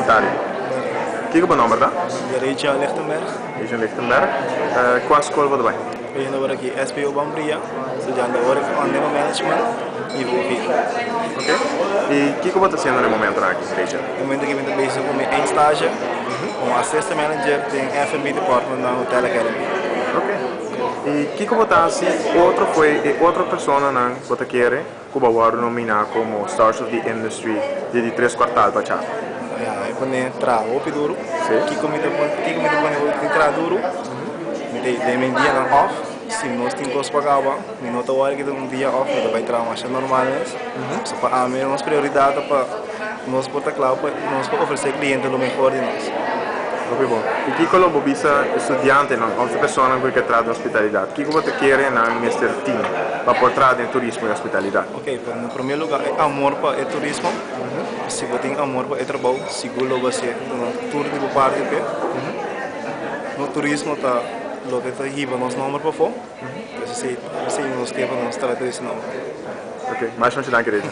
Komentario. Kiko bo nòmber ta? Rachel Lichtenberg. Rachel Lichtenberg. Kua skol bo ta bai? Mi ta bai aki SPO Bambria, studiando Horeca Onderneming Management, nivo vier. Ok. I kiko bo ta hasiendo na e momentonan aki, Rachel? Na e momento aki mi ta bezig ku mi eindstage komo assistant manager den F&B department na Hotel Academy. Ok. I kiko bo ta hasi otro fo'i e otro personanan bo ta kere ku bo a wòrdu nominá komo Stars of the Industry di di tres kuartal pa cha? Ya, mi pone traha hopi duru. Sí. Kiko mi ta pone, kiko mi ta pone hopi traha duru? Mi ta den mi dianan off, si nos tin kos pa kaba, mi no ta wòri kita un dia off, mi ta bai traha masha normal mes. So pa ami nos prioridat ta pa nos por ta kla pa nos por ofresé kliente lo mehor di nos. Hopi bon. I kiko lo bo bisa estudiantenan òf e personanan ku ke traha den hospitalidat? Kiko bo ta kere nan mester tin pa por traha den turismo i hospitalidat? Ok, pa na promé lugá e amor pa e turismo. Si bo tin amor pa e trabou, sigur lo bo hasié. Duna tur di bo parti p'e. No turismo ta loke ta hiba nos nòmber pafó. Esei nos ke pa nos trata di esei nòmber. Ok, masha masha danki Rachel.